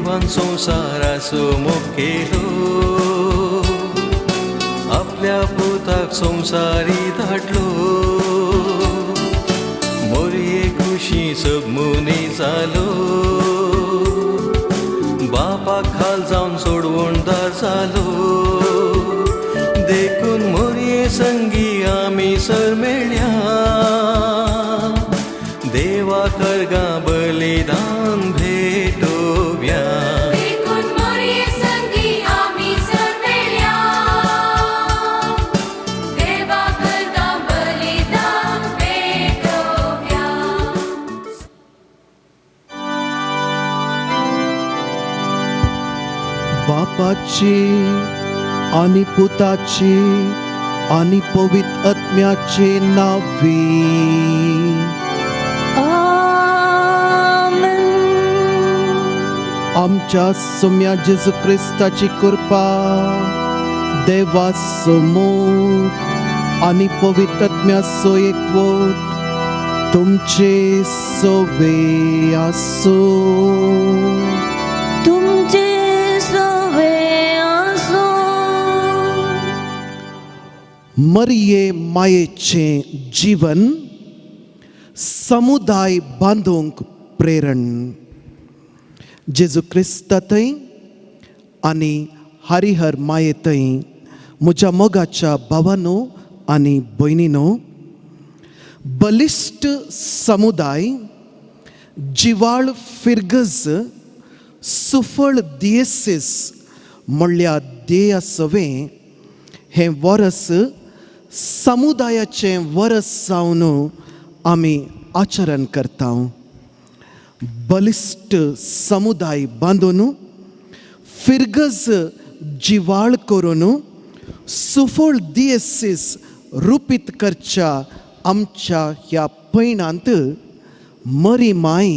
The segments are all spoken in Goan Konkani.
देवान संवसाराचो मोग केलो, आपल्या पुताक संवसारी धाडलो. मोरये खुशी सग मुनी जालो, बापाक खाल जावन सोडवणदार जालो. देखून मोरये संगी आमी सर मेळ्या, देवा करगा बलिदान भेटोव्या. देखून मोरये संगी आमी सर मेळ्या, देवा करगा बलिदान भेटोव्या. बापाची आनी पुताची आनी पवित्र आत्म्याचे नावे. आमेन. आमच्या सोम्या जेजू क्रिस्ताची कृपा, देवाचो मोग आनी पवित्र आत्म्याचो एकवट तुमचे सोवे आसूं. तुमचे सवे आसूं. मरिये मायेचें जीवन समुदाय बांदूंक प्रेरण. जेजू क्रिस्ता थंय आनी हरिहर माये थंय म्हज्या मोगाच्या भावानो आनी भयणीनो, बलिश्ट समुदाय, जिवाळ फिरगज, सुफळ दियेसीस म्हणल्यार ध्येया सवें हें वरस समुदायाचें वरस जावन आमी आचरण करता. बलिश्ट समुदाय बांदून, फिरगज जिवाळ करून, सुफळ दियेसीस रुपीत करच्या आमच्या ह्या पयणांत मरी माय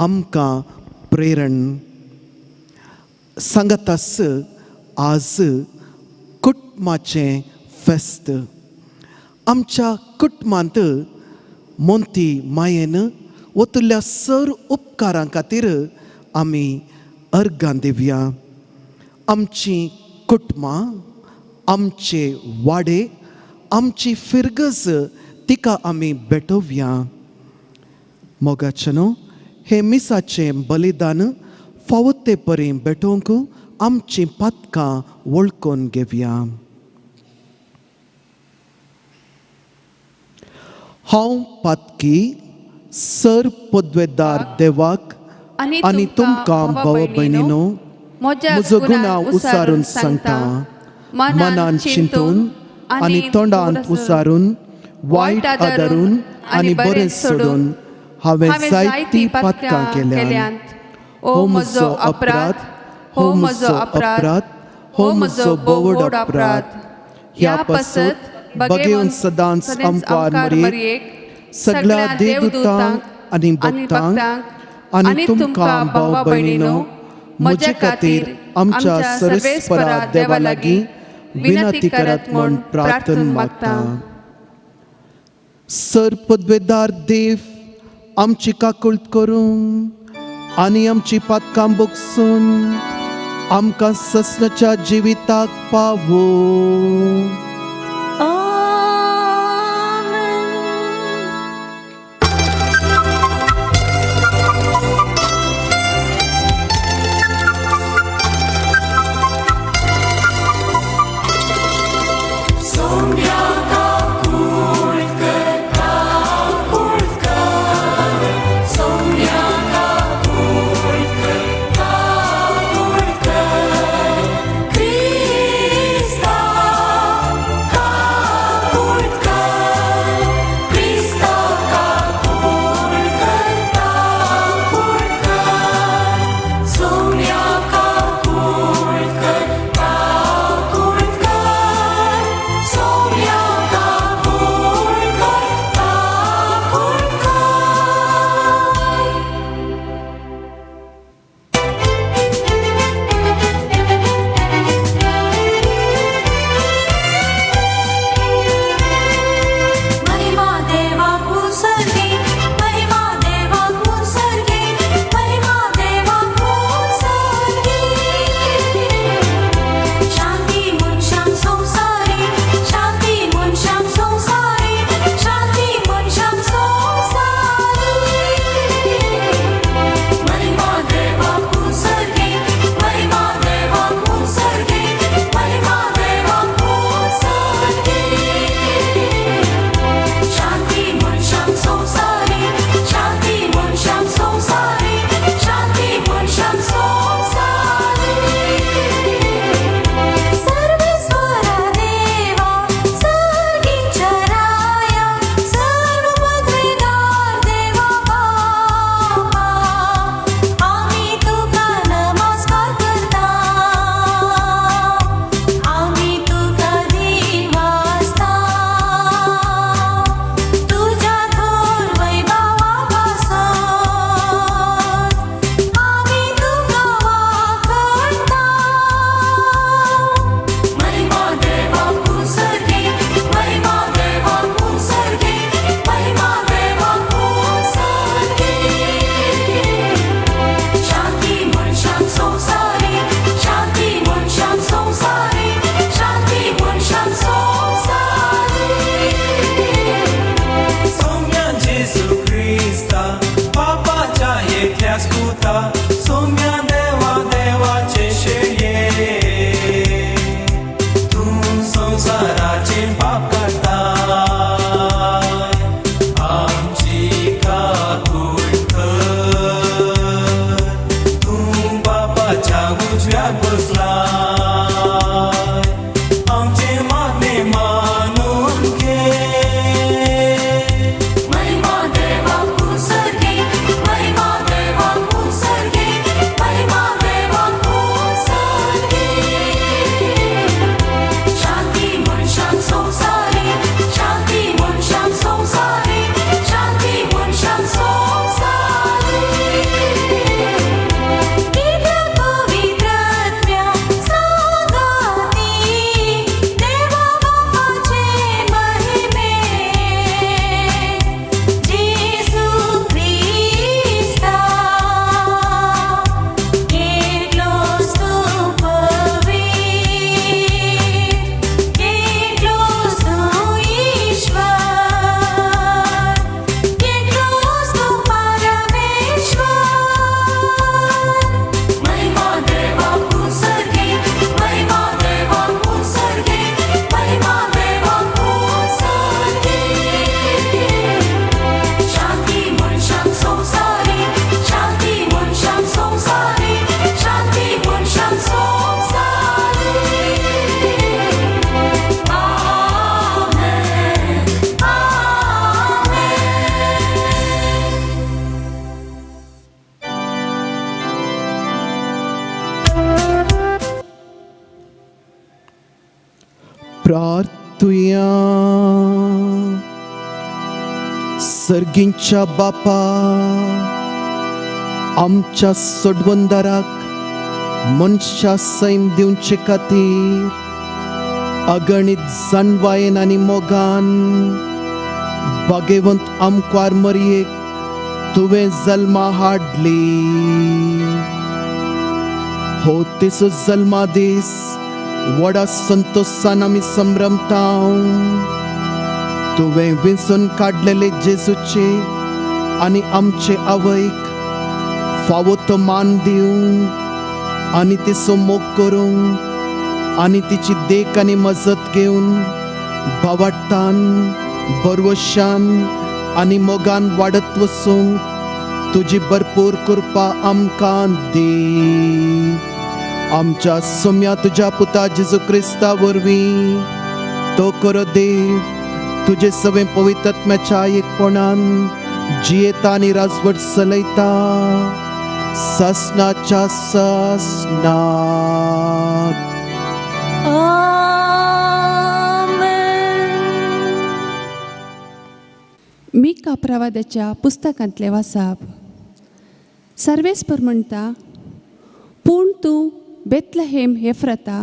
आमकां प्रेरण सांगतास. आज कुटुंबाचें फेस्त. आमच्या कुटुंबांत मोंती मायेन वतल्या सर उपकारां खातीर आमी अर्गां दिवया. आमची कुटुंबां, आमचे वाडे, आमची फिरगज तिका आमी भेटोवया. मोगाचें न्हू हें मिसाचें बलिदान फावो ते परी भेटोवंक आमचीं पातकां वळखून घेवया. हांव पातकी सर पदवेदार देवाक आनी तुमकां भाव भयणीनो म्हजो गुणाव उसारून सांगता. मनान चिंतून आनी तोंडान उसारून, वायट आदारून आनी बरें सोडून हांवें जायतीं पातकां केल्यांत. हो म्हजो अपराध, हो म्हजो अपराध, हो म्हजो बोवड अपराध. ह्या पासत बगेवन सदांच आमकार मरयेक, सगळ्या देवदूतांक आनी भक्तांक आनी तुमकां भाव भयणीनो म्हजे खातीर आमच्या सर्वेस्परा देवा लागीं विनंती करात म्हूण प्रार्थना मागता. सर पदवेदार देव आमची काकुळट करून आनी आमची पातकां बोगसून आमकां ससनाच्या जिविताक पावो. आमेन. क्रिस्ता प्रार्थुया. सर्गींच्या बापा, आमच्या सोडवंदाराक मनशा सैम दिवचे खातीर अगणीत जाणवायेन आनी मोगान भागेवंत आमकार मरयेक तुवें जल्मा हाडली. हो तेचो जल्मा दीस व्हडा संतोशान आमी संभ्रमता. तुवें विंचून काडलेले जेजूचे आनी आमचे आवयक फावो तो मान दिवंक आनी तिचो मोग करूंक आनी तिची देख आनी मजत घेवन भावार्थान, बरवशान आनी मोगान वाडत वचूंक तुजी भरपूर कृपा आमकां दी. आमच्या सोम्या तुज्या पुता जेजू क्रिस्ता वरवीं, तो करो देव तुजे सगळे पवित्र एकपणान जियेता आनी राजवट चलयता सासनाच्या सासनाक. आमेन. मीका प्रवादाच्या पुस्तकांतले वासाप. सर्वेस्पर म्हणटा, पूण तूं बेतलहेम हेफ्रता,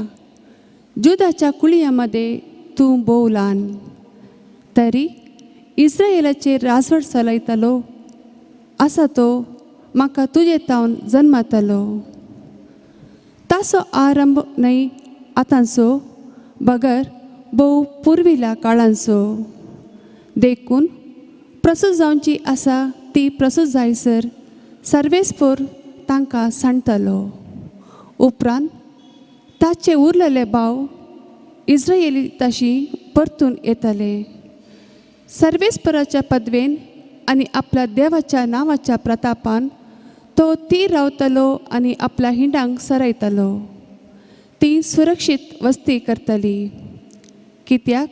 जुदाच्या कुळया मदें तूं भोव ल्हान, तरी इस्रायलाचेर राजवट चलयतालो आसा तो म्हाका तुजे तावन जन्मातालो. ताचो आरंभ न्हय आतांचो, बगर भोव पुर्विल्या काळांचो. देखून प्रसूत जावची आसा ती प्रसूत जायसर सर्वेस्पोर तांकां सांडतलो. उपरांत ताचे उरलेले भाव इस्रायली ताशी परतून येतले. सर्वेस्पराच्या पदवेन आनी आपल्या देवाच्या नांवाच्या प्रतापान तो तीर रावतलो आनी आपल्या हिंडांक सरयतलो. ती सुरक्षीत वस्ती करतली, कित्याक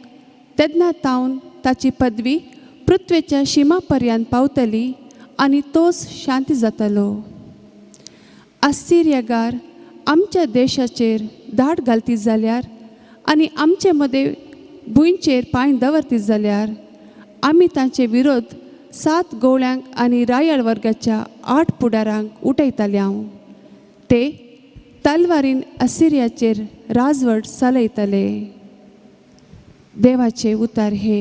तेन्ना तावन ताची पदवी पृथ्वेच्या शिमा पर्यंत पावतली आनी तोच शांती जातलो. आस्सिर्यगार आमच्या देशाचेर धाड घालती जाल्यार आनी आमचे मदें भुंयचेर पांय दवरती जाल्यार आमी तांचे विरोध सात गवळ्यांक आनी रायाळ वर्गाच्या आठ पुडारांक उठयताले. हांव ते तलवारीन असिरियाचेर राजवट चलयतले. देवाचे उतार हे.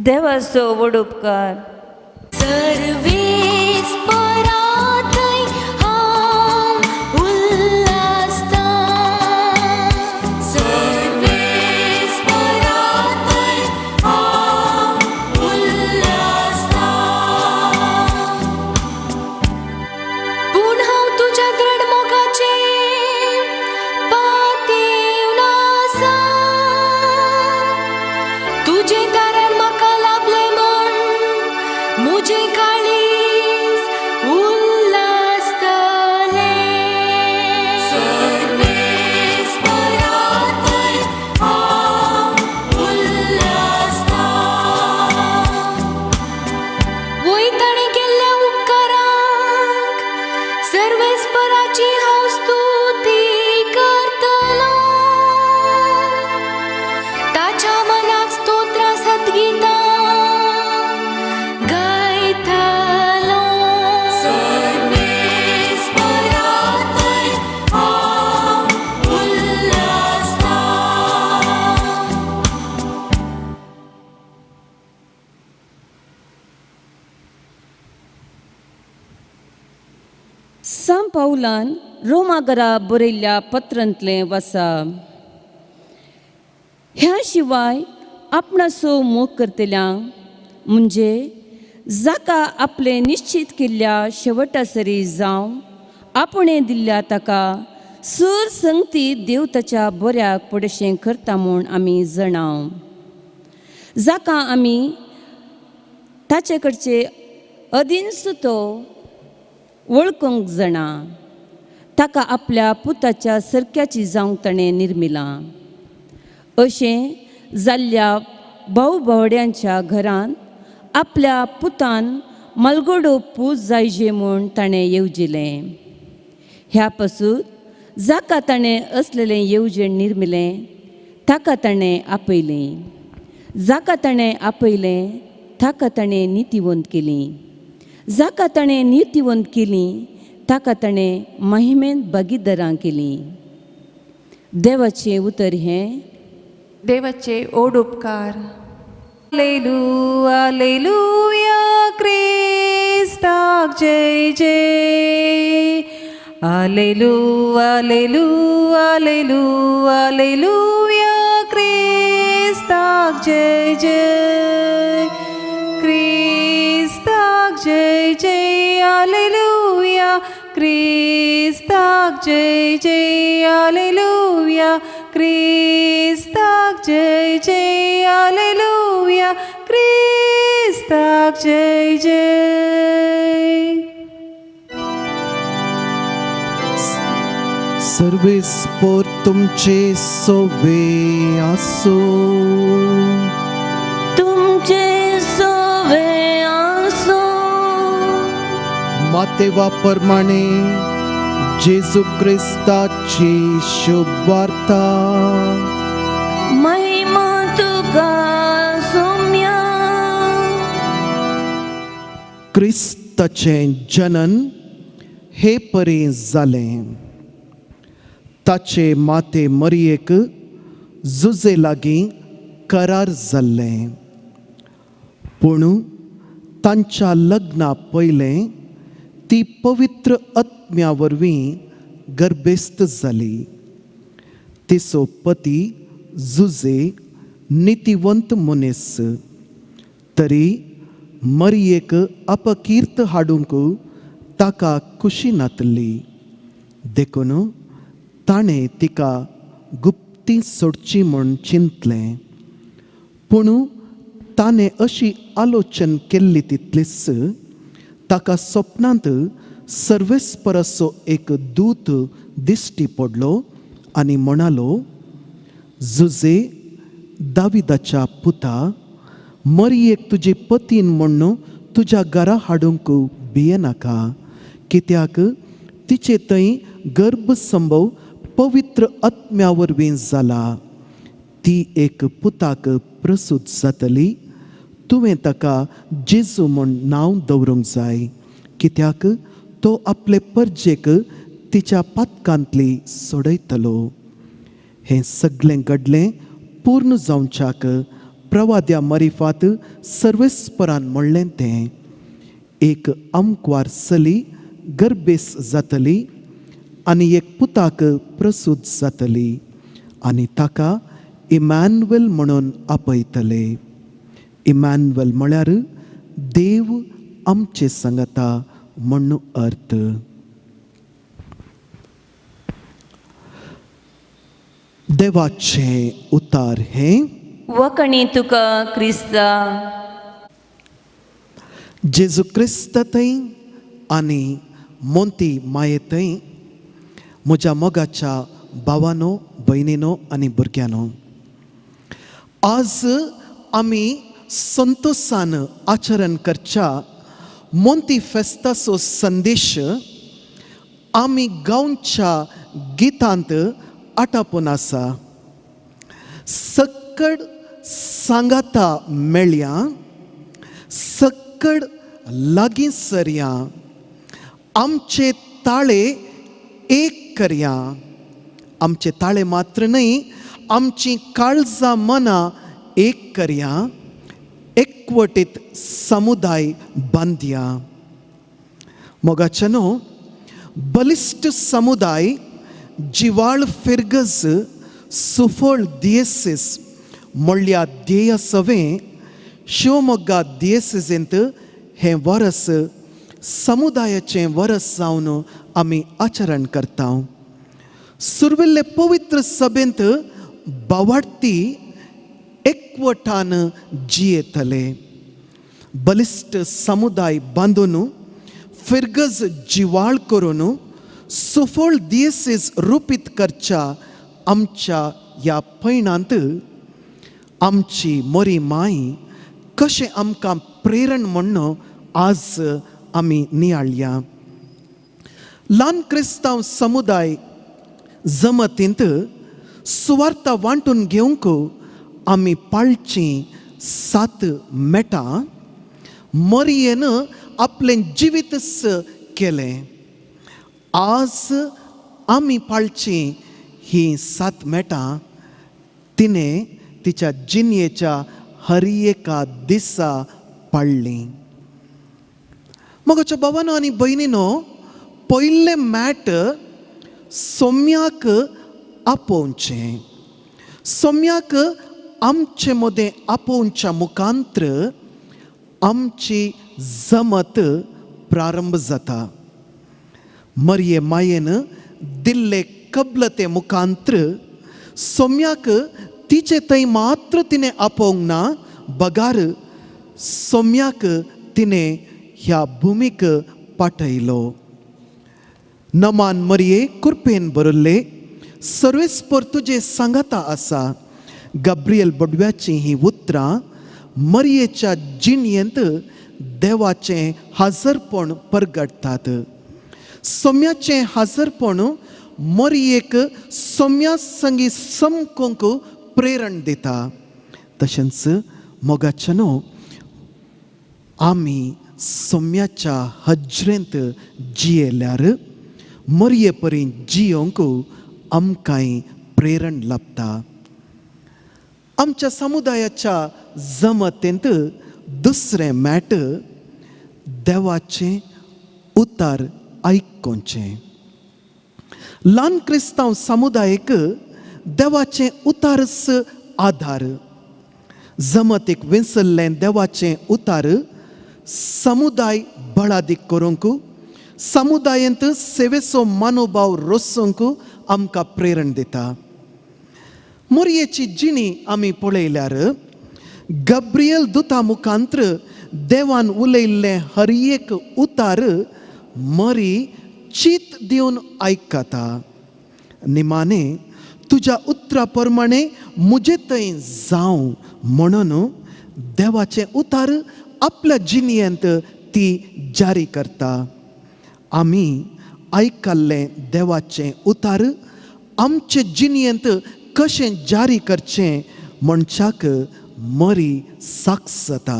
देवाचो व्हड उपकार. सर्वेस्पराथंय हांव उल्हासता, सर्वेस्पराथंय हांव उल्हासता. पूण हांव तुज्या दृढ मोगाचेर पातयेवन आसा. तुजें कारण म्हाका लाभलें म्हूण म्हजें काळीज उल्हासतलें. सर्वेस्पराथंय हांव उल्हासता. वय ताणें केल्ल्या उपकारांक सर्वेस्पराची हांव स्तुती करतलो. ताच्या मनाक स्तोत्रां सद्गीतां गायतलो. सर्वेस्पराथंय हांव उल्हासता. सांत पावलान रोमागरा बरयल्ल्या पत्रांतलें वासा. ह्या शिवाय आपणाचो मोग करतल्यांक, म्हणजे जाका आपलें निश्चित केल्ल्या शेवटासरी जावं आपणें दिल्ल्या ताका सूर संगती देव ताच्या बऱ्याक पडशें करता म्हूण आमी जाणाव. जाका आमी ताचे कडचे अदींच तो वळखूंक जाणा, ताका आपल्या पुताच्या सरक्याची जावंक ताणें निर्मिलां. अशें जाल्ल्या भाव भावड्यांच्या घरांत आपल्या पुतान मलगोडो पूत जायजे म्हूण ताणें येवजिलें. ह्या पासून जाका ताणें असलेलें येवजण निर्मिलें ताका ताणें आपयलें, जाका ताणें आपयलें ताका ताणें नितीवंत केली, जाका ताणें नितीवंत केली ताका ताणें महिमेंत भागीदारां केलीं. देवाचें उतर हें. देवाचे ओड उपकार. Alleluia, Alleluia, क्रिस्ताक जय जय. Alleluia, Alleluia, Alleluia, Alleluia, क्रिस्ताक जय जय. क्रिस्ताक जय जय, Alleluia, क्रिस्ताक जय जय, Alleluia, क्रिस्ताक जय जय, Alleluia, क्रिस्ताक जय जय. सर्वेस्पोर तुमचे सोवे आसो. तुमचे सोवे आसो. मातेवा प्रमाणे जेजू क्रिस्ताची शुभवार्ता. महिमा तुका सोम्या. क्रिस्ताचें जनन हे परी जालें. ताचे माते मरियेक जुजे लागीं करार जाल्लें, पूण तांच्या लग्ना पयलें ती पवित्र आत्म्या वरवीं गर्भेस्त जाली. तिचो पती जुजे नितीवंत मनीस, तरी मरियेक अपकीर्त हाडूंक ताका खुशी नातली, देखून ताणें तिका गुप्ती सोडची म्हूण चिंतलें. पूण ताणें अशी आलोचन केल्ली तितलीच ताका सपनांत सर्वेस्पराचो एक दूत दिश्टी पडलो आनी म्हणालो, जुजे दाविदाच्या पुता, मरियेक तुजे पतीन म्हण्ण तुज्या घरा हाडूंक भियेनाका, कित्याक तिचे थंय गर्भसंभव पवित्र आत्म्या वरवीं जाला. ती एक पुताक प्रसूत जातली, तुवें ताका जेजू म्हूण नांव दवरूंक जाय, कित्याक तो आपले परजेक तिच्या पातकांतली सोडयतलो. हें सगळें घडलें पूर्ण जावच्याक प्रवाद्या मरिफात सर्वेस्परान म्हणलें तें, एक आमकवार चली गर्भेस जातली आनी एक पुताक प्रसूत जातली आनी ताका इमॅन्युएल म्हणून आपयतले. इमॅन्युएल म्हळ्यार देव आमचे सांगता म्हण्ण अर्थ. देवाचें उतार हें. वखणी तुका क्रिस्ता. जेजू क्रिस्त थंय आनी मोंती माये थंय म्हज्या मोगाच्या भावानो, भयणीनो आनी भुरग्यांनो, आज आमी संतोसान आचरण करच्या मोंती फेस्ताचो संदेश आमी गांवच्या गितांत आटापून आसा. सक्कड सांगाता मेळया, सक्कड लागीं सरया, आमचे ताळे एक करया. आमचे ताळे मात्र न्हय, आमची काळजां मनां एक करया, एकवटीत समुदाय बांदया. मोगाचे न्हू, बलिश्ट समुदाय जिवाळ फिरगज सुफळ दियेसीस म्हणल्या ध्येय सवें शिवमोग्गा दियेसींत हें वरस समुदायाचें वरस जावन आमी आचरण करता. सुरविल्ले पवित्र सभेंत बावाडती एकवटान जियेतले. बलिश्ट समुदाय बांदून फिरगज जिवाळ करून सुफळ दियेसीस रुपीत करच्या आमच्या ह्या पयणांत आमची मोरी माय कशें आमकां प्रेरण म्हण्ण आज आमी नियाळया. ल्हान क्रिस्तांव समुदाय जमतींत सुवार्ता वांटून घेवंक आमी पाळचीं सात मेटां मरयेन आपलें जिवीतच केलें. आज आमी पाळचीं हीं सात मेटां तिणें तिच्या जिणयेच्या हर एका दिसा पाळ्ळीं. मोगाच्या भावानो आनी भयणीनो, पयलें मॅट सोम्याक आपोवचें. सोम्याक आमचे मदें आपोवच्या मुखांत्र आमची जमत प्रारंभ जाता. मरये मायेन दिल्ले कबलते मुखांत्र सोम्याक तिचे थंय मात्र तिणें आपोवंक ना, बगार सोम्याक तिणें ह्या भुमीक पाठयलो. नमान मरये, कुरपेन बरयल्ले सर्वेस्पर तुजे सांगाता आसा. गब्रियल बडव्याचीं हीं उतरां मरयेच्या जिणयेंत देवाचें हाजरपण परगटतात. सोम्याचें हाजरपण मरयेक सोम्या संगी समकूंक प्रेरण दिता. तशेंच मोगाच्या न्हू, आमी सोम्याच्या हजरेंत जियेल्यार मरये परी जियोंक आमकांय प्रेरण लाभता. आमच्या समुदायाच्या जमतेंत दुसरें मॅट देवाचें उतार आयकोचें. ल्हान क्रिस्तांव समुदायक देवाचें उतारच आधार. जमतीक विसरलें देवाचें उतार समुदाय बळादीक करूंक, समुदायेंत सेवेचो मनोभाव रोसूंक आमकां प्रेरण दिता. मोरयेची जिणी आमी पळयल्यार गब्रियल दुता मुखांत्र देवान उलयल्लें हर एक उतार मरी चीत दिवन आयकता. निमाणे तुज्या उतरा प्रमाणे म्हजे थंय जावं म्हणून देवाचें उतार आपल्या जिणयेंत ती जारी करता. आमी आयकल्लें देवाचें उतार आमचे जिणयेंत कशें जारी करचें म्हणच्याक मरी साक्ष जाता.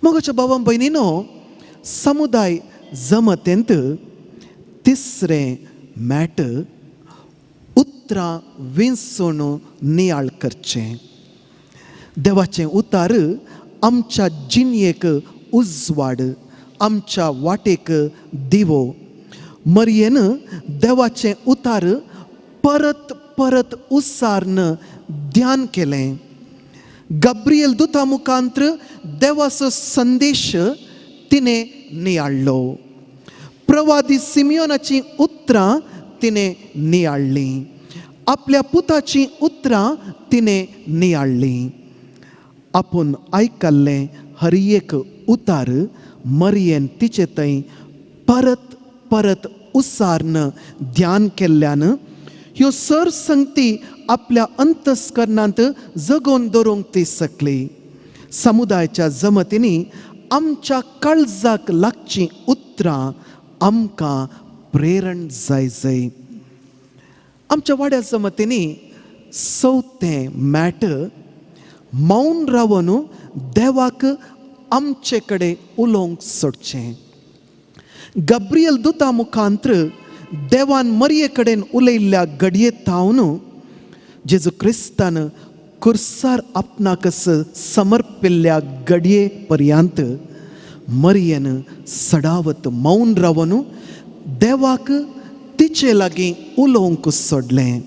मोगाच्या बाबा भयणीनो, समुदाय जमतेंत तिसरें मॅट उतरां विंचून नियाळ करचें. देवाचें उतार आमच्या जिणयेक उजवाड, आमच्या वाटेक दिवो. मरयेन देवाचें उतार परत परत उसार्न ध्यान केलें. गब्रियल दुता मुखांत्र देवाचो संदेश तिणें नियाळ्ळो. प्रवादी सिमियोनाचीं उतरां तिणें नियाळ्ळीं. आपल्या पुताचीं उतरां तिणें नियाळ्ळीं. आपूण आयकल्लें हर एक उतार मरयेन तिचे थंय परत परत उसार्न ध्यान केल्ल्यान ह्यो सर संगती आपल्या अंतस्करणांत जगोवन दवरूंक ती शकली. समुदायाच्या जमतींनी आमच्या काळजाक लागचीं उतरां आमकां प्रेरण जाय जाय. आमच्या वाड्या जमतींनी चवथें मॅट मौन रावन देवाक आमचे कडेन उलोवंक सोडचें. गब्रियल दुता मुखांत्र देवान मरये कडेन उलयल्ल्या घडये थावन जेजू क्रिस्तान कुर्सार आपणाकच समर्पिल्ल्या घडये पर्यंत मरयेन सडावत मौन रावन देवाक तिचे लागीं उलोवंक सोडलें.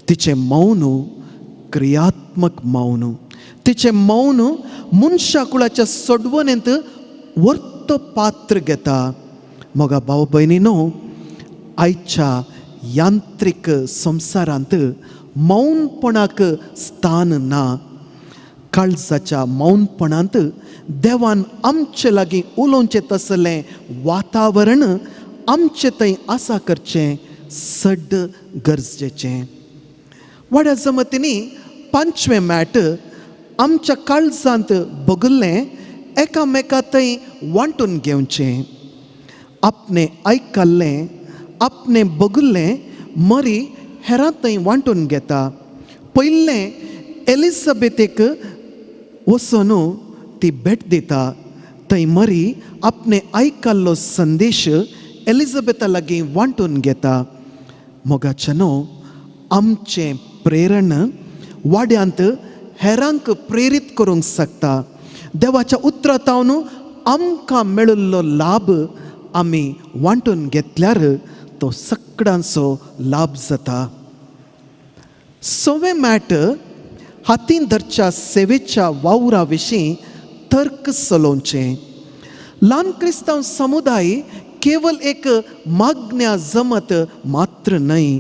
तिचें मौन क्रियात्मक मौन. तिचें मौन मनशा कुळाच्या सोडवणेंत वर्तो पात्र घेता. मोगा भाव भयणीनो, आयच्या यांत्रीक संवसारांत मौनपणाक स्थान ना. काळजाच्या मौनपणांत देवान आमचे लागीं उलोवचें तसलें वातावरण आमचे थंय आसा करचें सड्ड गरजेचें. वाड्या जमतींनी पांचवें मॅट आमच्या काळजांत बगल्लें एकामेका थंय वांटून घेवचें. आपणें आयकल्लें, आपणें बगल्लें मरी हेरां थंय वांटून घेता. पयलें एलिझाबेथेक वचून ती भेट दिता. थंय मरी आपणे आयकल्लो संदेश एलिझाबेथा लागीं वांटून घेता. मोगाच्यानो, आमचें प्रेरण वाड्यांत हेरांक प्रेरीत करूंक शकता. देवाच्या उतरांत आमकां मेळिल्लो लाभ आमी वांटून घेतल्यार तो सगळ्यांचो लाभ जाता. सवें मॅट हातीन धरच्या सेवेच्या वावरा विशीं तर्क चलोवचें. ल्हान क्रिस्तांव समुदाय केवल एक मागण्या जमत मात्र न्हय,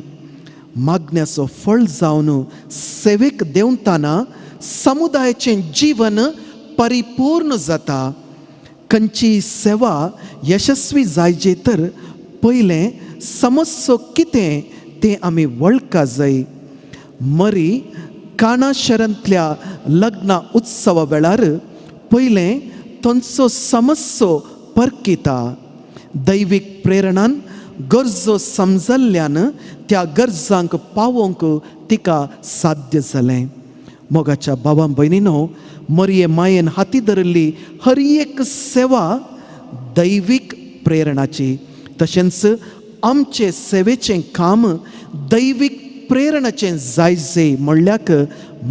मागण्याचो फळ जावन सेवेक देंवतना समुदायाचें जीवन परिपूर्ण जाता. खंयची सेवा यशस्वी जायचे तर पयलें समस्यो कितें तें आमी वळखा जाय. मरी काणा शहरांतल्या लग्न उत्सवा वेळार पयलें थंयचो समस्यो परकिता. दैवीक प्रेरणान गरजो समजल्ल्यान त्या गरजांक पावोवंक तिका साध्य जालें. मोगाच्या भावां भयणीनो, मरये मायेन हाती धरिल्ली हर एक सेवा दैवीक प्रेरणाची, तशेंच आमचे सेवेचें काम दैवीक प्रेरणाचें जायजे म्हणल्याक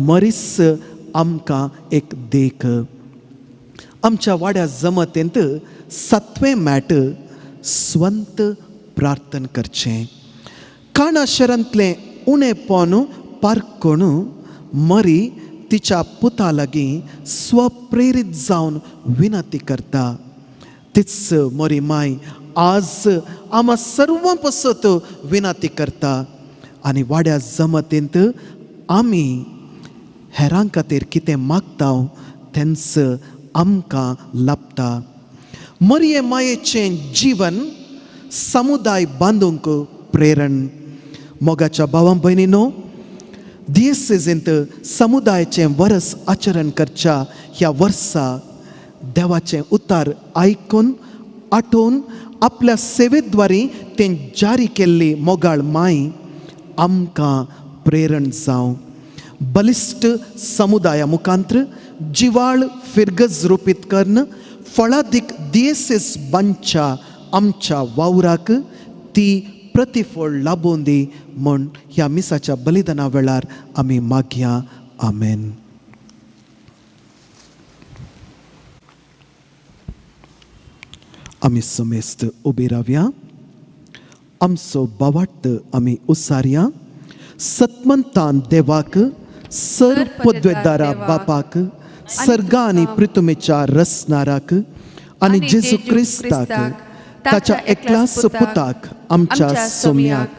मरीस आमकां एक देख. आमच्या वाड्या जमतेंत सातवें मॅट स्वंत प्रार्थन करचें. काणा शहरांतलें उणेपण पारकोण मरी तिच्या पुता लागीं स्वप्रेरीत जावन विनंती करता. तीच मरी माय आज आमा सर्वां पसत विनंती करता आनी वाड्या जमतेंत आमी हेरां खातीर कितें मागता तेंच आमकां लाबता. मरये मायेचें जीवन समुदाय बांदूंक प्रेरण. मोगाच्या भावां भयणीनो, दियेसेजींत समुदायाचें वरस आचरण करच्या ह्या वर्सा देवाचें उतार आयकून आठोवन आपल्या सेवेद्वारी तें जारी केल्ली मोगाळ माय आमकां प्रेरण जावं. बलिश्ट समुदाया मुखांत्र जिवाळ फिरगज रुपीत करून फळादीक दियेसेस बांदच्या आमच्या वावराक ती प्रतिफळ लाबोवन दी म्हूण ह्या मिसाच्या बलिदाना वेळार आमी मागया. आमेन. आमी समेस्त उबी रावया. आमचो बावाट्ट आमी उसारया. सतमंतान देवाक, सर पदवेदारा बापाक, सर्गा आनी प्रितुमेच्या रसनाराक आनी जेजू क्रिस्ताक ताच्या एकल्याच पुताक आमच्या सोम्याक,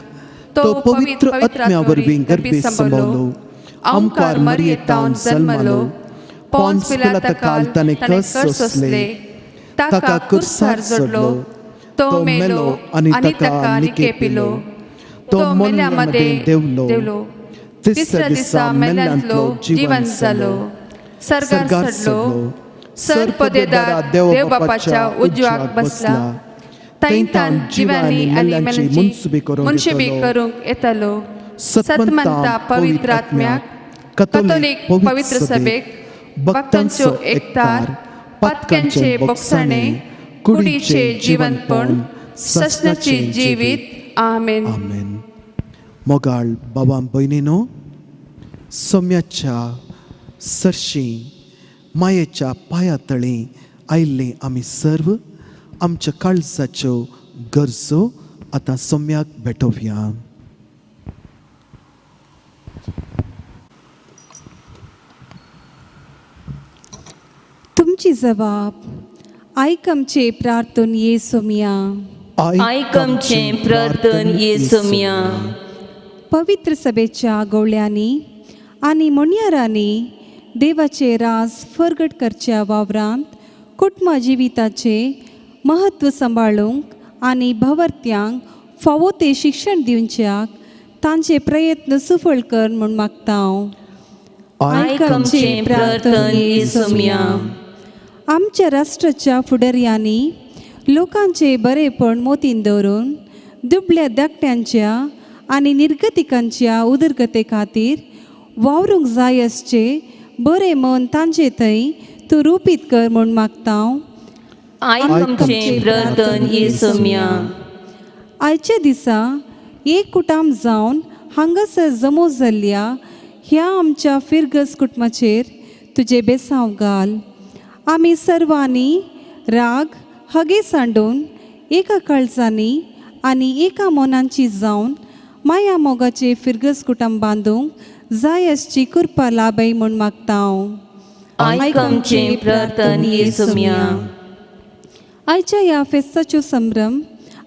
तो पवित्र आत्म्या वरवीं गर्भी सांबाळलो, आमकार मरयेतावन जल्मलो, पोन्स पिलाता ताणें कस सोंसले, ताका कुर्सार जोडलो, तो मेलो आनी ताका निकेपिलो, तो मेल्या मदें देवलो, तिसऱ्या दिसा मेल्यांतलो जिवन जालो, सर्गार चडलो, सर पदेदार देव बापाच्या उजवाक बसला, थंयतान जिवानी आनी मेल्यांची मुनशुबी करूंक येतालो. सतमंता पवित्र आत्म्याक, कथोलीक पवित्र सभेक, भक्तांचो एकतार, पातक्यांचे बोगसाणे, कुडीचे जिवनपण, ससनाचे जिवीत. आमेन. आमेन. मोगाळ बाबा भयणीनो, सोम्याच्या सरशी मायेच्या पांया तळी आयिल्लीं आमी सर्व आमच्या काळजाच्यो गरजो आतां सोम्याक भेटोवया. तुमची जबाब आयक आमचे प्रार्थन ये सोमिया. आयक आमचें प्रार्थन ये सोमिया. पवित्र सभेच्या गोवळ्यांनी आनी मोन्यारांनी देवाचे राज फरगट करच्या वावरांत कुटुंब जिविताचें महत्व सांबाळूंक आनी भवर्त्यांक फावो तें शिक्षण दिवच्याक तांचे प्रयत्न सुफळ कर म्हूण मागता हांव. आयक आमचें प्रार्थन ये सोमिया. आमच्या राष्ट्राच्या फुडारयांनी लोकांचे बरेपण मोतीन दवरून दुबळ्या धाकट्यांच्या आनी निर्गतिकांच्या उदरगते खातीर वावरूंक जाय आसचें बरें मन तांचे थंय तूं रुपीत कर म्हूण मागता. आयक आमचें प्रार्थन येसुम्या. आयच्या दिसा एक कुटाम जावन हांगासर जमो जाल्ल्या ह्या आमच्या फिरगज कुटुंबाचेर तुजें बेसांव घाल. आमी सर्वांनी राग हगे सांडून एका काळजांनी आनी एका मनांची जावन माया मोगाचे फिरगज कुटुंब बांदूंक जाय आसची कृपा लाभय म्हूण मागता हांव. आयक आमचें प्रार्थन येसुम्या. आयच्या ह्या फेस्ताच्यो संभ्रम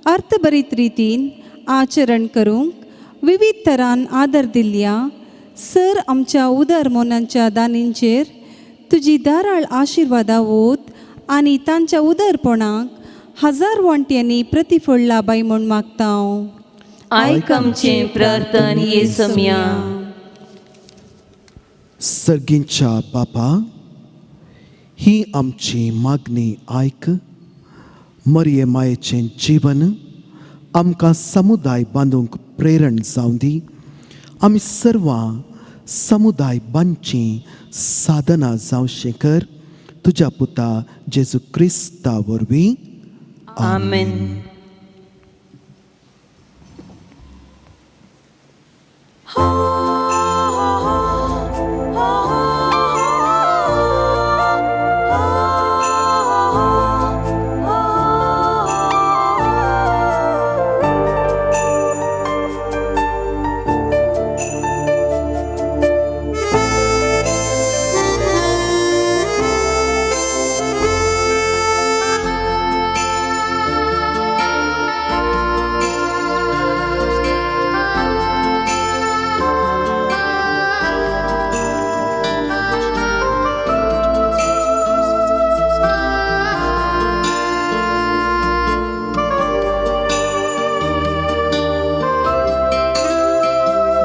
अर्थभरीत रितीन आचरण करूंक विविध तरान आदर दिल्ल्या सर आमच्या उदर मोनांच्या दानींचेर तुजी दाराळ आशिर्वादा वोत आनी तांच्या उदरपणाक हजार वांट्यांनी प्रतिफळ लाबाय म्हूण मागता हांव. आयक आमचें प्रार्थन येसुम्या. सर्गींच्या बापा, ही आमची मागणी आयक. मरिये मायेचें जीवन आमकां समुदाय बांदूंक प्रेरण जावं दी. आमी सर्वां समुदाय बांदचीं साधनां जावशें कर तुज्या पुता जेजू क्रिस्ता वरवीं. आमेन.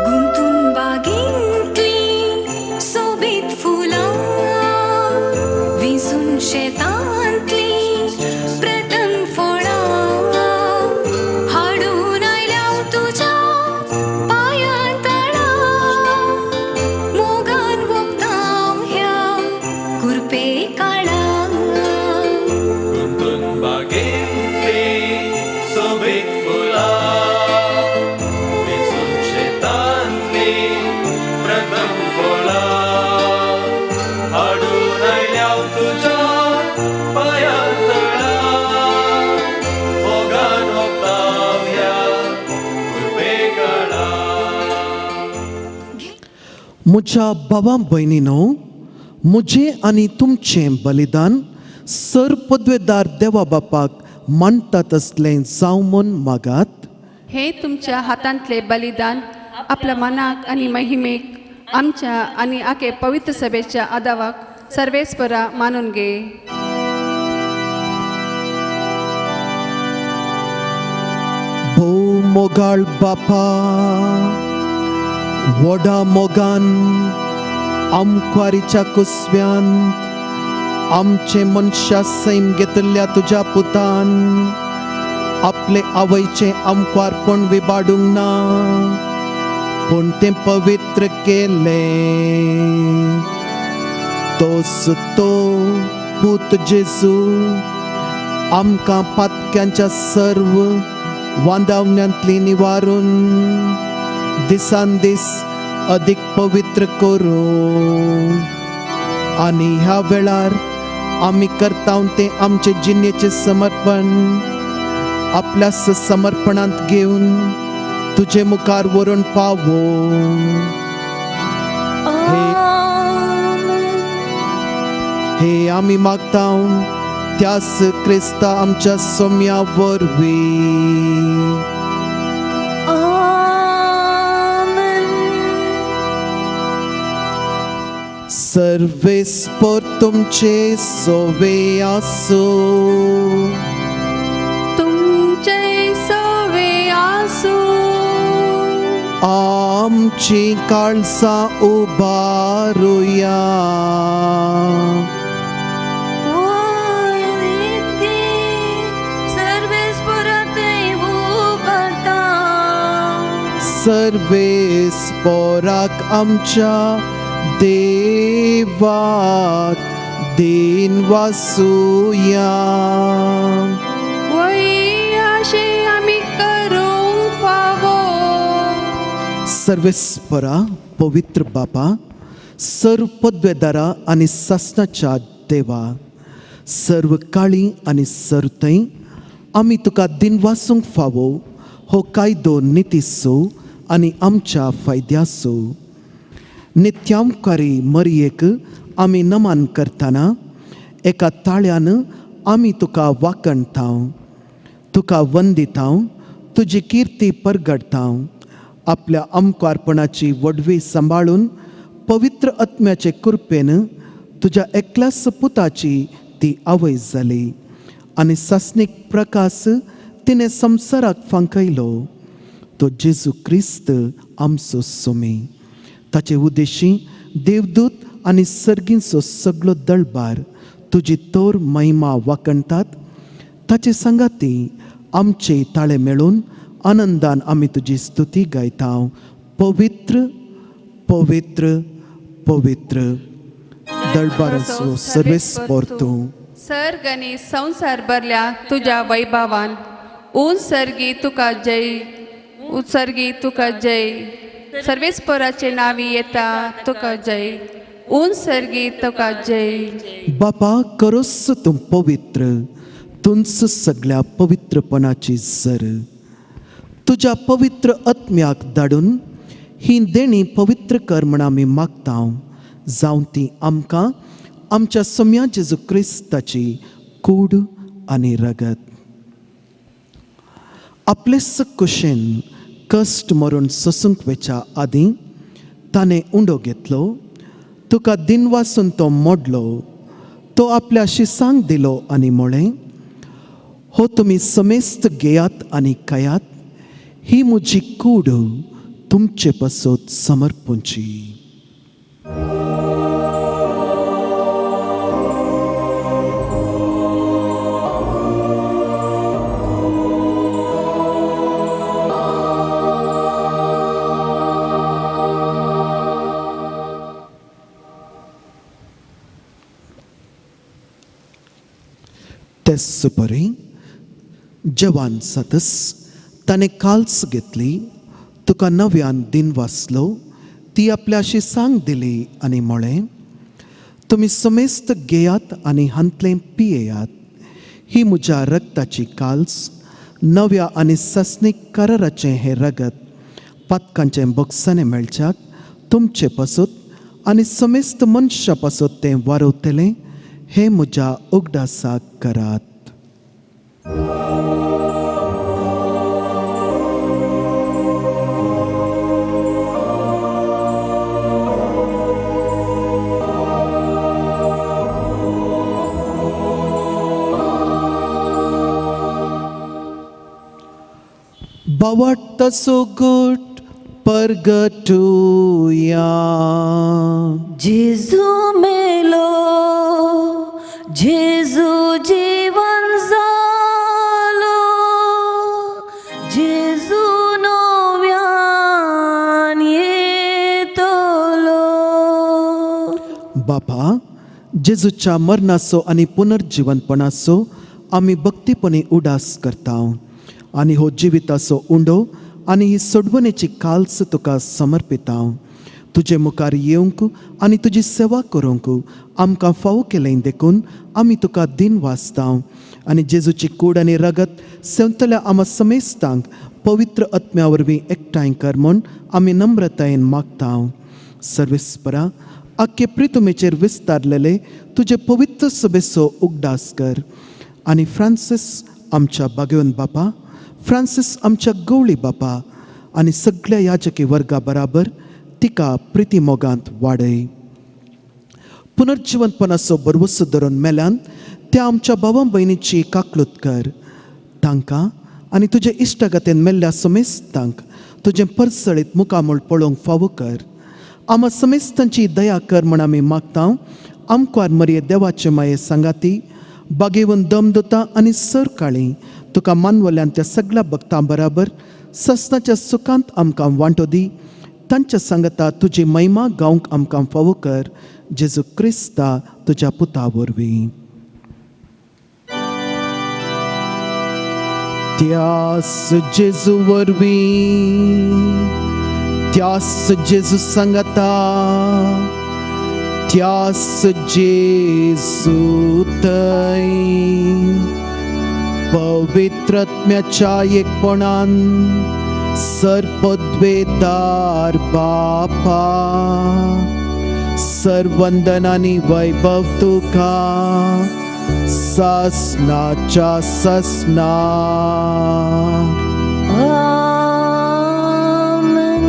गुंतून बागेंतली सोबीत फुलां विंचून शेतांतली प्रथम फळां हाडून आयल्या तुज्या पांयां तळा मोगान वखदां ह्या कुरपे काळा. गुंतून बागेंतली सोबीत फुलां विंचून शेतांतली प्रथम फळां हाडून आयल्या तुज्या पांयां तळा मोगान वखदां ह्या कुरपे काळा. म्हज्या भावा भयणीनो, म्हजें आनी तुमचें बलिदान सर पदवेदार देवा बापाक मानता तसलें जावं म्हूण मागात. हे तुमच्या हातांतले बलिदान आपल्या मनाक आनी महिमेक आमच्या आनी आखे पवित्र सभेच्या आदावाक सर्वेस्परा मानून घे. भोव मोगाळ बापा, व्हडा मोगान आमक्वारीच्या कुसव्यांत आमचें मनशा सैम घेतिल्ल्या तुज्या पुतान आपले आवयचें आमक्वारपण विबाडूंक ना, पूण तें पवित्र केलें. तोच तो पूत जेजू आमकां पातक्यांच्या सर्व वांदावण्यांतली निवारून दिसान दीस अदीक पवित्र करूं आनी ह्या वेळार आमी करता तें आमचे जिणेचें समर्पण आपल्या समर्पणांत घेवन तुजे मुखार व्हरून पावो. हे आमी मागता त्यास क्रिस्ता आमच्या सोम्या वरवीं. सर्वेस्पर तुमचे सोवे आसूं. तुमचे सवे आसूं. आमची काळजां उबारुया. सर्वेस्पोराक आमच्या देवाक दिन वासुया. वय अशें आमी करूंक फावो. सर्वेस्परा पवित्र बापा, सर्व पदवेदारा आनी सासणाच्या देवा, सर्व काळी आनी सर्व थंय आमी तुका दिनवासूंक फावो हो कायदो नितीचो आनी आमच्या फायद्याचो. नित्यामकारी मरयेक आमी नमन करतना एका ताळ्यान आमी तुका वाकणता, तुका वंदिता, तुजी किर्ती परगडता. आपल्या आमकारपणाची वडवी सांबाळून पवित्र आत्म्याचे कृपेन तुज्या एकल्याच पुताची ती आवय जाली आनी सासणीक प्रकाश तिणें संवसाराक फांकयलो. तो जेजू क्रिस्त आमचो सोमी. ताचे उद्देशी देवदूत आनी सर्गींचो सगळो दळबार तुजी तोर महिमा वाकणटात. ताचे सांगाती आमचे ताळे मेळून आनंदान आमी तुजी स्तुती गायता. पवित्र पवित्र पवित्र दळबाराचो सर्वेस्पोर तूं. सर्ग आनी संवसार भरल्या तुज्या वैभवान. ऊंच सर्गी तुका जय, उत्सर्गी तुका जय, सर्वेस्पराचे नांवी येता तुका जय, ऊंच सर्गी तुका जय. बापा करोस तूं पवित्र, तूंच सगळ्या पवित्रपणाची सर. तुज्या पवित्र आत्म्याक धाडून ही देणी पवित्र कर म्हण आमी मागता, जावं ती आमकां आमच्या सोम्या जेजू क्रिस्ताची कूड आनी रगत. आपलेच कुशेन कश्ट मरून सोसूंक वेच्या आदीं ताणें उंडो घेतलो, तुका दिनवासून तो मोडलो, तो आपल्या शिसांक दिलो आनी म्हळें, हो तुमी समेस्त घेयात आनी खायात, ही म्हजी कूड तुमचे पासत समर्पूंची. तेच परी जवान जातच ताणें काल्स घेतली, तुका नव्यान दिन वाचलो, ती आपल्या शिसांक दिली आनी म्हळें, तुमी समेस्त घेयात आनी हांतलें पियेयात, ही म्हज्या रगताची काल्स, नव्या आनी सासणीक कराराचें हें रगत पातकांचें बोगसाणें मेळच्याक तुमचे पासत आनी समेस्त मनशां पासत तें वारवतलें, हें म्हज्या उगडासाक करात. बावटसो गुट परगटुया. जेजू मेलो, जेजू जीवन जालो, जेजू नव्यान येतलो. बापा, जेजूच्या मरणाचो आनी पुनर्जिवनपणाचो आमी भक्तीपणी उडास करता आनी हो जिविताचो उंडो आनी ही सोडवणेची काल्स तुका समर्पिता. तुजे मुखार येवंक आनी तुजी सेवा करूंक आमकां फावो केलें देखून आमी तुका दिन वाचता आनी जेजूची कूड आनी रगत सेवतल्या आमा समेस्तांक पवित्र आत्म्या वरवीं एकठांय कर म्हूण आमी नम्रतायेन मागता. सर्वेस्परा, आख्खे प्रितुमेचेर विस्तारलेले तुजे पवित्र सभेचो उगडास कर आनी फ्रांसीस आमच्या बागेवन बापा, फ्रांसीस आमच्या गवळी बापा आनी सगळ्या याजकी वर्गा बराबर तिका प्रिती मोगांत वाडय. पुनर्जिवनपणाचो भरवसो धरून मेल्यान त्या आमच्या भावा भयणीची काकलूत कर. तांकां आनी तुजे इश्टागतीन मेल्ल्या समेस्तांक तुजें परसळीत मुखामूळ पळोवंक फावो कर. आमा समेस्तांची दया कर म्हण आमी मागता. आमकां मरये देवाचे माये सांगाती बागेवन दम दता आनी सरकाळी तुका मानवल्यान त्या सगळ्या भक्तां बराबर ससनाच्या सुखांत आमकां वांटो दी. तांच्या सांगता तुजी महिमा गावंक आमकां फावो कर, जेजू क्रिस्ता तुज्या पुता वरवीं. त्यास जेजू वरवीं, त्यास जेजू सांगता, त्यास जेजू थंय पवित्रत्म्याच्या एकपणान सर्पद्वेदार बापा सर्वंदन आनी वैभव तुका ससनाच्या ससना. आमेन.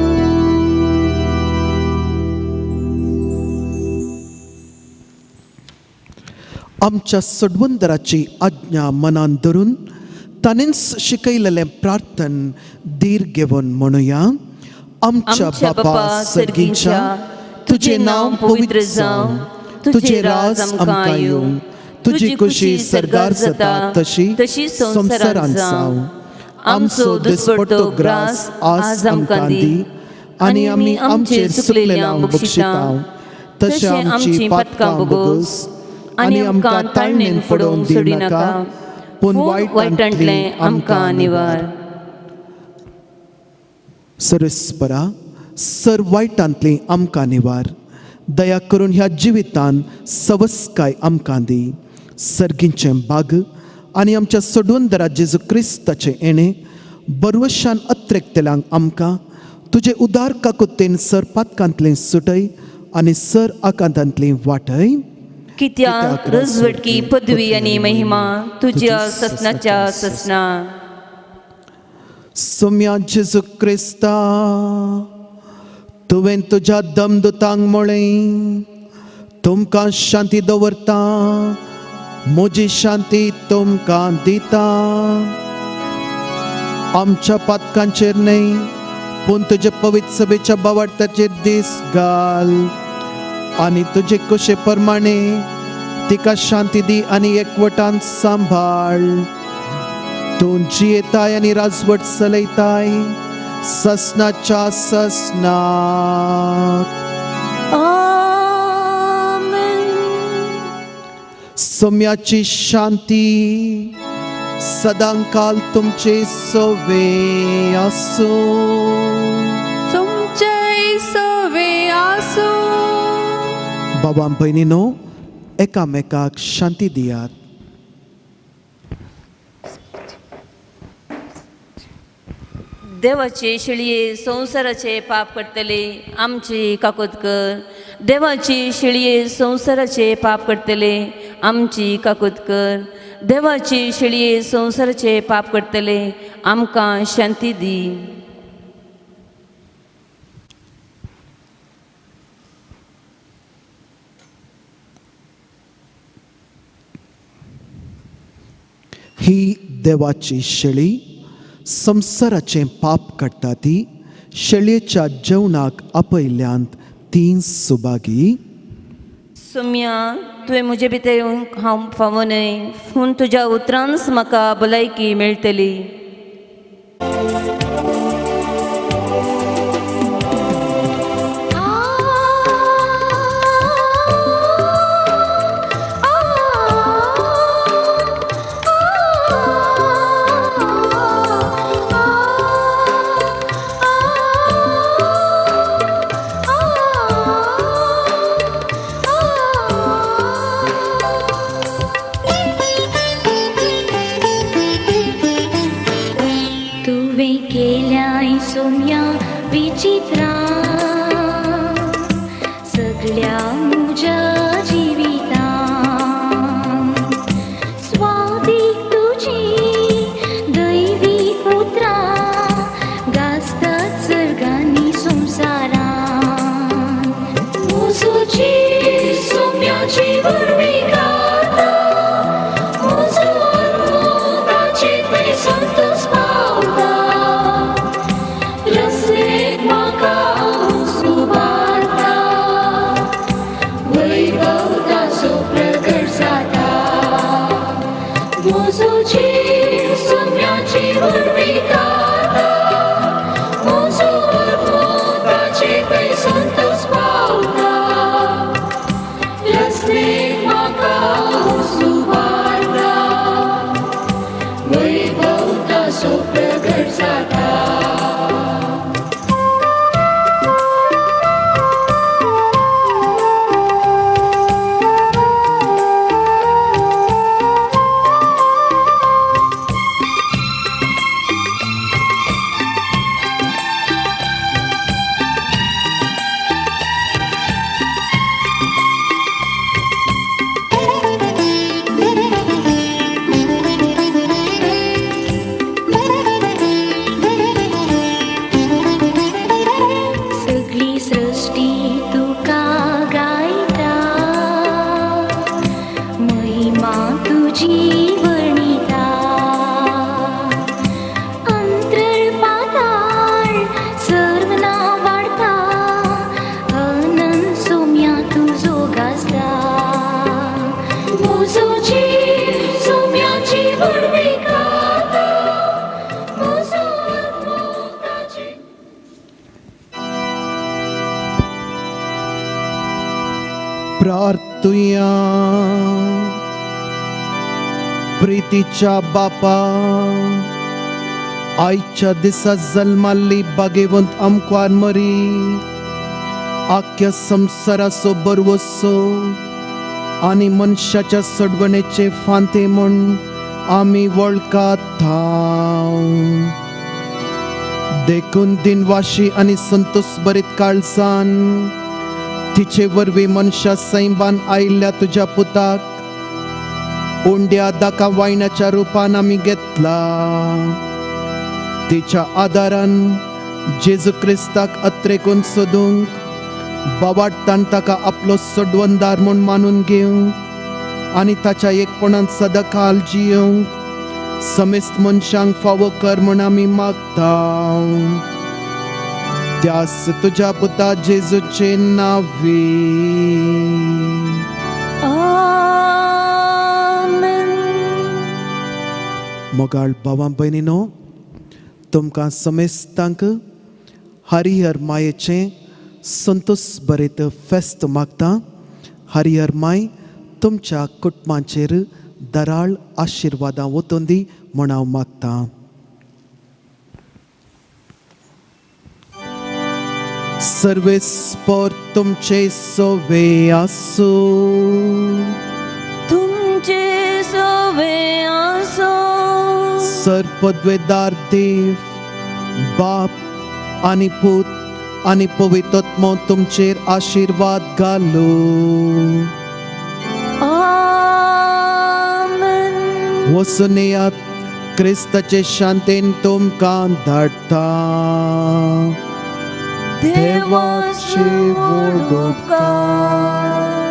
आमच्या सोडवंदराची आज्ञा मनान धरून ताणेंच शिकयलेलें प्रार्थन धीर घेवन म्हणुया. आमच्या बापा सर्गीच्या, तुजें नांव पवित्र जावं, तुजें राज आमकां येवं, तुजी खुशी सर्गार जाता तशी संवसारांत जावं. आमचो दिसपडतो ग्रास आज आमकां दी आनी आमी आमचेर चुकलेल्यांक बक्षिता तशें आमची पातकां भोगोस आनी आमकां ताळणेन फडोवंक दिनाका, पूण वायटांतलें आमकां निवार. सरस्परा सर वायटांतली आमकां निवार. दया करून ह्या जिवितान सवस्काय आमकां दी. सर्गींचें बाग आनी आमच्या सोडवंदरा जेजू क्रिस्ताचें येणें बरवशान अत्रेकतल्यांक आमकां तुजे उदार काकुतेन सर पातकांतलें सुटय आनी सर आकांतांतली वाटय. कित्याक रजवटकी पदवी आनी महिमा तुज्या ससनाच्या ससना. सोम्या जेजू क्रिस्ता, तुवें तुज्या दमदुतांक म्हळें, तुमकां शांती दवरता, म्हजी शांती तुमकां दिता. आमच्या पातकांचेर न्हय पूण तुज्या पवित्र सभेच्या बावार्थाचेर दीस घाल आनी तुजे कुशे प्रमाणे तिका शांती दी आनी एकवटान सांबाळ. तूं जियेताय आनी राजवट चलयताय ससनाच्या ससनाक. आमेन. सोम्याची शांती सदांकाल तुमचे सोवे आसूं. तुमचे सवे आसूं. बाबा भयणीनो, एकामेकाक शांती दियात. देवाचे शिळये संवसाराचे पाप करतले आमची काकूत कर. देवाची शिळये संवसाराचे पाप करतले आमची काकूत कर. देवाची शिळये संवसाराचे पाप करतले आमकां शांती दी. ही देवाची शेळी संवसाराचें पाप काडटा ती शेळयेच्या जेवणाक आपयल्यांत ती सुभागी. सोम्या, तुवें म्हजे भितर येवंक हांव फावो न्हय, पूण तुज्या उतरानच म्हाका भलायकी मेळटली. तुवें केल्याय सोम्या विचित्रा सगळ्या म्हज्या जिवितान. स्वादीक तुजी दैवीक उतरां गाजतात सर्गांनी संवसारान. म्हजो सोम्याची वरवीं गाता, म्हजो आत्मो ताचे थंय संतोस पावता. रसलेक म्हाका वैभव तासो प्रगट जाता. सगळी सृष्टी तुका गायता, महिमा तुजी वर्णिता. अंतरळ पाताळ सर्व ना वाडता, अनंत सोम्या तुजो गाजता. म्हजो जीव सोम्याची व्हडवीक गाता, म्हजो आत्मो ताची. प्रार्थुया. प्रितीच्या बापा, आयच्या दिसा जल्माल्ली बागेवंत आमकां मरी आख्या संवसाराचो बरवसो आनी मनशाच्या सोडवणेचे फांते म्हूण आमी वळखाता. देखून दिनवाशी आनी संतोष बरीत काळसान तिचे वरवीं मनशा सैमान आयिल्ल्या तुज्या पुताक उंड्या दाका वायनाच्या रुपान आमी घेतला. तिच्या आदारान जेजू क्रिस्ताक अत्रेकून सोदूंक बावाडटान ताका आपलो सोडवणदार म्हूण मानून घेवंक आनी ताच्या एकपणान सदांकाल जियोंक समेस्त मनशांक फावो कर म्हूण आमी मागता. त्यास तुज्या पुता जेजूचे नांवी. आमेन. मोगाळ भावां भयणीनो, तुमकां समेस्तांक हरिहर मायेचें संतोष बरेत फेस्त मागता. हरिहर माय तुमच्या कुटुंबाचेर दराळ आशिर्वादां वतून दी म्हूण हांव मागतां. सर्वेस्पोर तुमचे सोवे आसूं. तुमचे सोवे आसो. सर्पद्वेदार देव बाप आनी पूत आनी पवित्र तुमचेर आशिर्वाद घालू. आमेन. वचून येयात, क्रिस्ताचे शांतेन तुमकां धाडटा. देवाचे व्हड उपकार.